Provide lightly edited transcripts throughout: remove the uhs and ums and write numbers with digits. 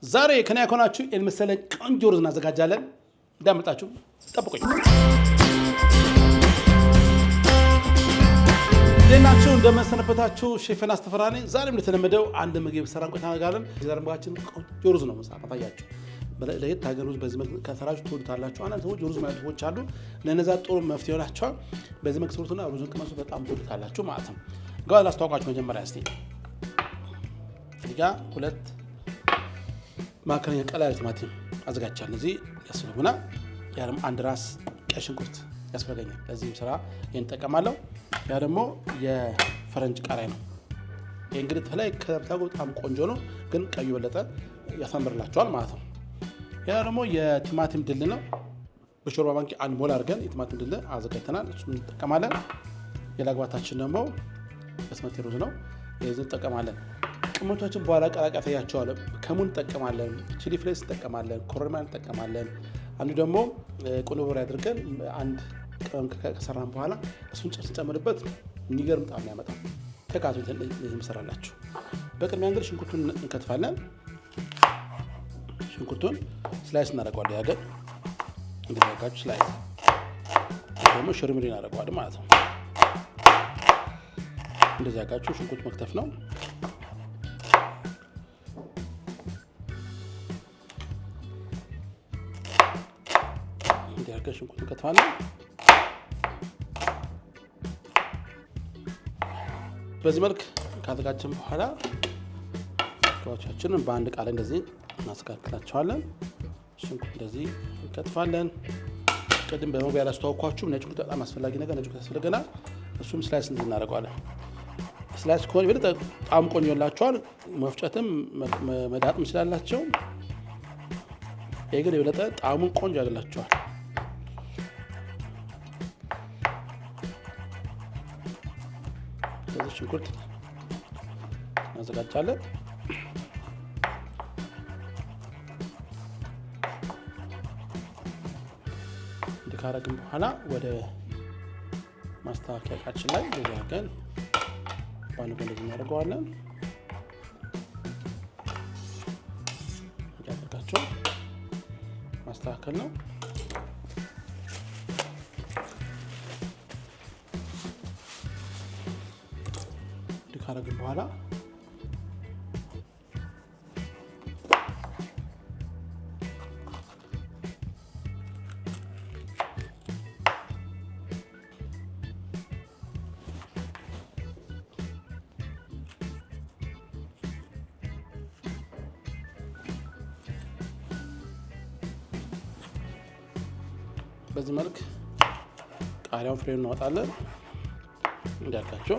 ዛሬ ከኔ ከሆናችሁ የመሰለ ቆንጆ ሩዝ እናዘጋጃለን። እንዳመጣችሁ ጠብቁኝ። እንዴት ናችሁ? እንደምን ሰነበታችሁ? ሼፍ ዮናስ ተፈራ ነኝ። ዛሬም እንደተለመደው አንድ ምግብ ሰራን ቆይታ እናደርጋለን። የዛሬ ምግባችን ቆንጆ ሩዝ ነው። ማሳያችሁ ለየት ያለ ሩዝ በዚህ መልክ ከሰራችሁ ትወዱታላችሁ። አንዳንድ ሰዎች ሩዝ የማይወዱ ሰዎች አሉ። ለነዛ ጥሩ መፍትሄ ይሆናቸዋል። በዚህ መልክ ስሩትና ሩዙን ቅመሱ፣ በጣም ትወዱታላችሁ ማለት ነው። ገባ ላስተዋውቃችሁ። መጀመሪያ እስኪ እዚህ ጋ ሁለት መካከለኛ ቀላ ያለ ቲማቲም አዘጋጅቻለሁ። እዚህ ያስፈልጉናል። ያ ደግሞ አንድ ራስ ቀይ ሽንኩርት ያስፈልገኛል። ለዚህም ስራ ይህን እጠቀማለሁ። ያ ደግሞ የፈረንጅ ቃሪያ ነው። ይህ እንግዲህ ተለይ ከብታጉ በጣም ቆንጆ ነው፣ ግን ቀዩ በለጠ ያሳምርላቸዋል ማለት ነው። ያ ደግሞ የቲማቲም ድል ነው። በሾርባ ማንኪያ አንድ ሞላ አድርገን የቲማቲም ድል አዘጋጅተናል። እሱን እንጠቀማለን። ሌላ ግብአታችን ደግሞ basmati ሩዝ ነው። ይህን እንጠቀማለን። ቅመሞቻችን በኋላ ቀላቅዬ አሳያችኋለሁ። ከሙን እንጠቀማለን፣ chili flakes እንጠቀማለን፣ ኮረሪማ እንጠቀማለን። አንዱ ደግሞ ቁንዶ በርበሬ አድርገን አንድ ቅመም ከሰራን በኋላ እሱን ስንጨምርበት የሚገርም ጣዕም ያመጣል። ተካቱ ይሰራላችሁ። በቅድሚያ እንግዲህ ሽንኩርቱን እንከትፋለን። ሽንኩርቱን slice እናደርገዋለን። ያገር እንግዲህ slice ደግሞ ሽርምሪ እናደርገዋለን ማለት ነው። እንደዚህ አድርጋችሁ ሽንኩርት መክተፍ ነው። እንዲህ አድርገን ሽንኩርት እንከትፋለን። በዚህ መልክ ካዘጋጀን በኋላ ግብአቶቻችንን በአንድ እቃ ላይ እንደዚህ እናስተካክላቸዋለን። ሽንኩርት እንደዚህ እንከትፋለን። ቅድም በመግቢያ ያላስተዋወቅኳችሁ ነጭ ሽንኩርት በጣም አስፈላጊ ነገር ነጭ ሽንኩርት ያስፈልገናል። እሱም slice እንደዚህ እናደርገዋለን። Slice ከሆነ የበለጠ ጣዕም ቆንጆ ይሆንላችኋል። መፍጨትም መዳጥም ይችላላቸው። ይሄ ግን የበለጠ ጣዕሙን ቆንጆ ያደርግላችኋል። ስለዚህ ሽንኩርት እናዘጋጃለን። እንዲህ ካረግን በኋላ ወደ ማስተካከያ እቃችን ላይ እንደዚህ አድርገን በአንድ ጎን እንደዚህ እናደርገዋለን። እንዲያደርጋቸው ማስተካከል ነው። እንዲህ ካረግን በኋላ በዚህ መልክ ቃሪያውን ፍሬውን እናወጣለን። እንዲያርጋቸው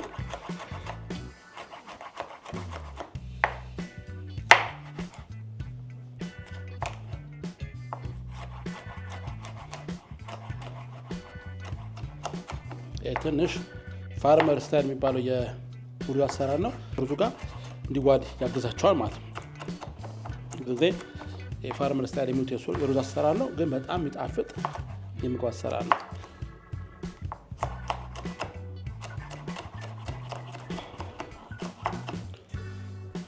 ትንሽ farmer style የሚባለው የሩዝ አሰራር ነው። ሩዙ ጋር እንዲዋድ ያግዛቸዋል ማለት ነው። ጊዜ የ farmer style የሚሉት የሩዝ አሰራር ነው፣ ግን በጣም የሚጣፍጥ የምግብ አሰራር ነው።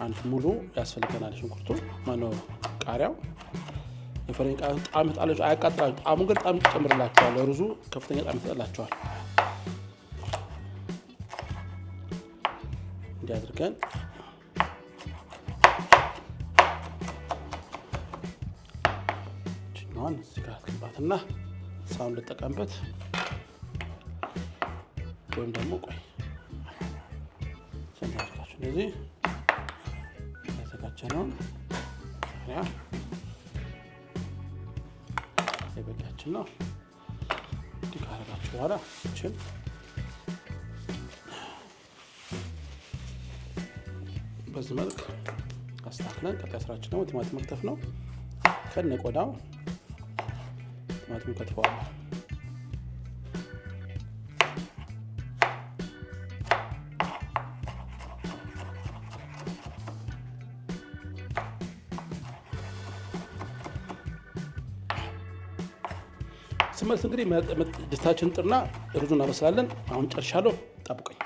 አንድ ሙሉ ያስፈልገናል። ሽንኩርቱ ማነው ቃሪያው የፈረንጅ ቃሪያ ጣዕም ይሰጣላችሁ፣ አያቃጥላችሁ። ጣዕሙ ግን ጣዕም ይጨምርላችኋል። ሩዙ ከፍተኛ ጣዕም ይሰጥላችኋል። እንዲህ አድርገን ችኛዋን እዚህ ጋር አስገባትና ሳሁን ልጠቀምበት ወይም ደግሞ ቆይ አድርጋችሁ እንደዚህ ያዘጋጀነውን ቃሪያ የበቂያችን ነው። እንዲህ ካደረጋችሁ በኋላ ችን በዚህ መልክ አስተካክለን ቀጣይ ስራችን ደግሞ ቲማቲም መክተፍ ነው። ከነ ቆዳው ቲማቲም ከትፈዋለሁ። ስመልስ እንግዲህ ድስታችን ጥርና ሩዙን እናበስላለን። አሁን ጨርሻለሁ፣ ጠብቁኝ።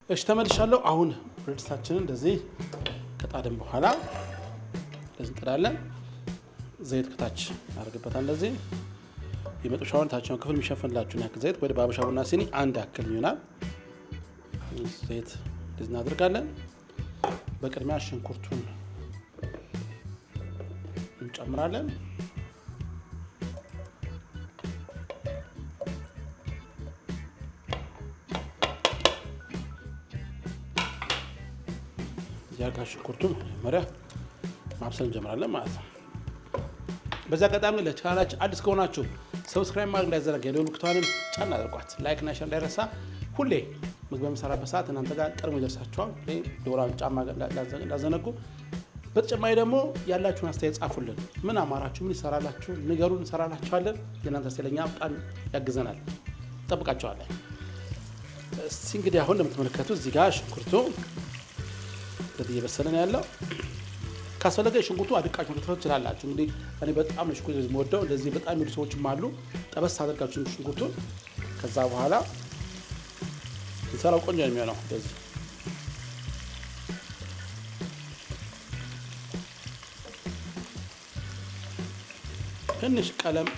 እሺ ተመልሻለሁ። አሁን ብረት ድስታችንን እንደዚህ ከጣድን በኋላ እንደዚህ እንጥዳለን። ዘይት ከታች እናደርግበታል። እንደዚህ የመጥበሻውን ታችኛው ክፍል የሚሸፍንላችሁን ያክል ዘይት ወደ በአበሻ ቡና ሲኒ አንድ ያክል ይሆናል ዘይት እንደዚህ እናደርጋለን። በቅድሚያ ሽንኩርቱን እንጨምራለን። እዚያ ሽንኩርቱን መጀመሪያ ማብሰል እንጀምራለን ማለት ነው። በዚህ አጋጣሚ ለቻናላችን አዲስ ከሆናችሁ subscribe ማድረግ እንዳይዘነጋ፣ የደወል ምልክቷንም ጫን አድርጓት፣ like እና share እንዳይረሳ። ሁሌ ምግብ በምሰራበት ሰዓት እናንተ ጋር ቀድሞ ይደርሳችኋል። ደወሏን ጫን እንዳዘነጉ። በተጨማሪ ደግሞ ያላችሁን አስተያየት ጻፉልን። ምን አማራችሁ፣ ምን ይሰራላችሁ፣ ንገሩን፣ እንሰራላችኋለን። የእናንተ አስተያየት ለእኛ በጣም ያግዘናል። እንጠብቃችኋለን። እስቲ እንግዲህ አሁን እንደምትመለከቱት እዚህ ጋር ሽንኩርቱ እንደዚህ እየበሰለ ነው ያለው። ካስፈለገ ሽንኩርቱ አድቃችሁ መክተፍ ትችላላችሁ። እንግዲህ እኔ በጣም ነው ሽንኩርት የምወደው። እንደዚህ በጣም የሚወዱ ሰዎችም አሉ። ጠበስ አድርጋችሁ ሽንኩርቱን ከዛ በኋላ እንሰራው ቆንጆ ነው የሚሆነው። እንደዚህ ትንሽ ቀለም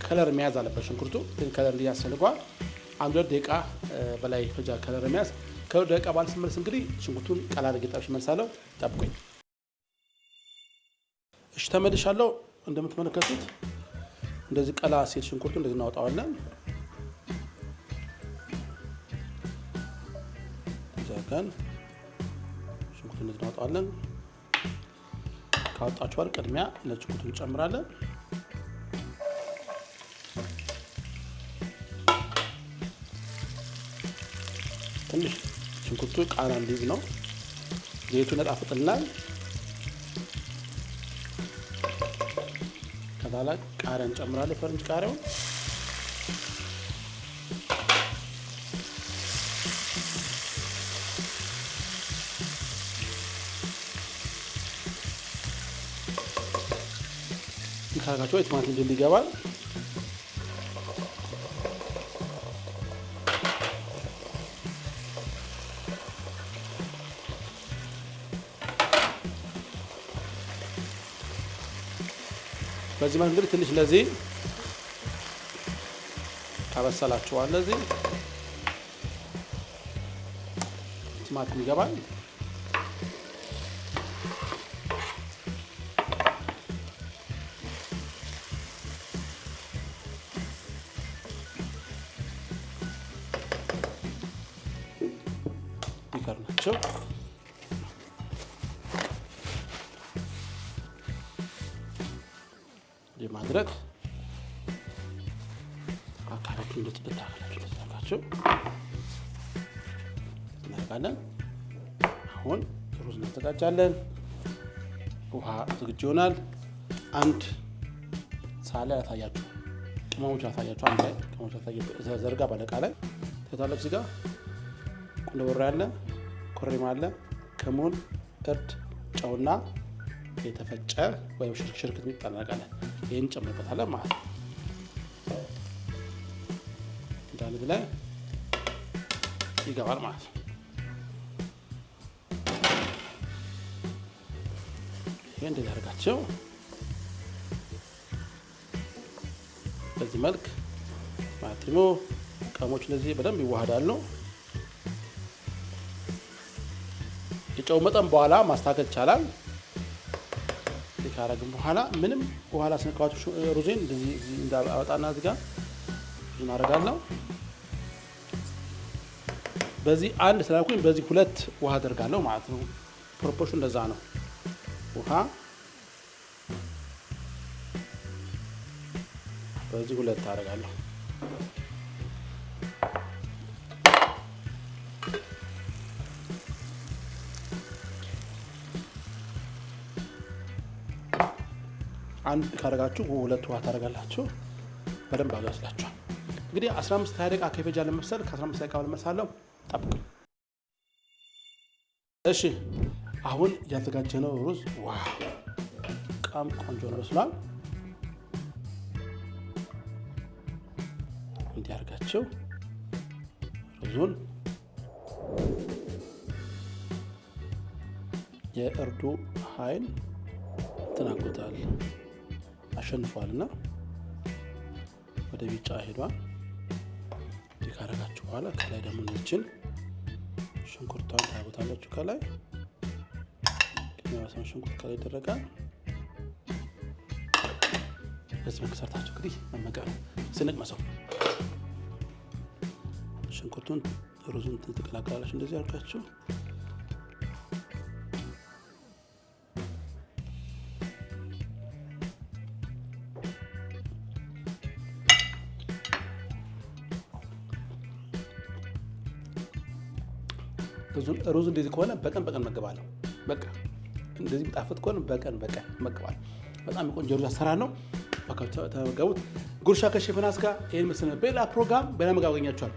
color መያዝ አለበት ሽንኩርቱ። ትንሽ color ያስፈልገዋል። አንድ ሁለት ደቂቃ በላይ ፈጃ color መያዝ። ከሁለት ደቂቃ በኋላ ስመለስ እንግዲህ ሽንኩርቱን ቀላ አድርጌ ጠብሼ እመልሳለሁ። ጠብቁኝ። እሺ ተመልሻለሁ። እንደምትመለከቱት እንደዚህ ቀላ ሲል ሽንኩርቱ እንደዚህ እናወጣዋለን። ዘጋን ሽንኩርቱ እንደዚህ እናወጣዋለን። ካወጣችሁ በኋላ ቅድሚያ ነጭ ሽንኩርቱን እንጨምራለን። ትንሽ ሽንኩርቱ ቃና እንዲይዝ ነው። ዘይቱን ያጣፍጥልናል። ከዛ ላይ ቃሪያ እንጨምራለን። ፈረንጅ ቃሪያውን ካረጋችሁ ቲማቲም ድል ይገባል። በዚህ መልክ እንግዲህ ትንሽ እንደዚህ ካበሰላችኋል እንደዚህ ቲማቲም ይገባል። ይቀር ናቸው። የማድረግ አካላችሁ እንድትደታ አካላችሁ እናደርጋለን። አሁን ሩዝ እናዘጋጃለን። ውሃ ዝግጁ ይሆናል። አንድ ሳህን ላይ ላሳያችሁ፣ ቅመሞች ላሳያችሁ። አንድ ላይ ቅመሞች ላሳያችሁ። ዘርጋ ባለቃ ላይ ታታለች። እዚህ ጋር ቁንዶ በርበሬ አለ፣ ኮረሪማ አለ፣ ከሙን፣ እርድ፣ ጨውና የተፈጨ ወይም ሽርክት የሚጠናቃለን። ይህን ጨምርበታለን ማለት ነው። እንዳንድ ላይ ይገባል ማለት ነው። ይሄ እንደዚህ አድርጋቸው በዚህ መልክ ቲማቲሙ ቅመሞች እንደዚህ በደንብ ይዋሃዳሉ። የጨው መጠን በኋላ ማስተካከል ይቻላል። ካረግን በኋላ ምንም በኋላ ስነካዋቸው ሩዜን እንደዚህ እንዳወጣና እዚህ ጋር ሩዙን አደርጋለሁ። በዚህ አንድ ስላልኩኝ በዚህ ሁለት ውሃ አደርጋለሁ ማለት ነው። proportion እንደዛ ነው። ውሃ በዚህ ሁለት አደርጋለሁ። አንድ ካደረጋችሁ ሁለት ውሃ ታደርጋላችሁ። በደንብ አብስላችኋል። እንግዲህ 15 20 ደቂቃ ከፈጃ ለመብሰል ከ15 ደቂቃ በኋላ ጠብቁኝ። እሺ አሁን ያዘጋጀነው ሩዝ wow በጣም ቆንጆ ነው በስሏል። እንዲህ አድርጋችሁ ሩዙን የእርዱ ኃይል ተናግቶታል፣ አሸንፏል እና ወደ ቢጫ ሄዷል። እንዲህ ካረጋችሁ በኋላ ከላይ ደግሞ ነችን ሽንኩርቷን ታቦታላችሁ። ከላይ የሚያበስለውን ሽንኩርት ከላይ ይደረጋል። በዚህ መልክ ሰርታችሁ እንግዲህ መመገብ ነው። ስንቅመሰው ሽንኩርቱን ሩዙን ትቀላቀላላችሁ እንደዚህ አድርጋችሁ። ሩዝ እንደዚህ ከሆነ በቀን በቀን መገባለሁ። በቃ እንደዚህ ጣፍጥ ከሆነ በቀን በቀን መገባለሁ። በጣም የቆንጆ ሩዝ አሰራር ነው። ተመገቡት። ጉርሻ ከሼፍ ዮናስ ጋር ይህን መሰለ በሌላ ፕሮግራም በሌላ ምግብ አገኛችኋለሁ።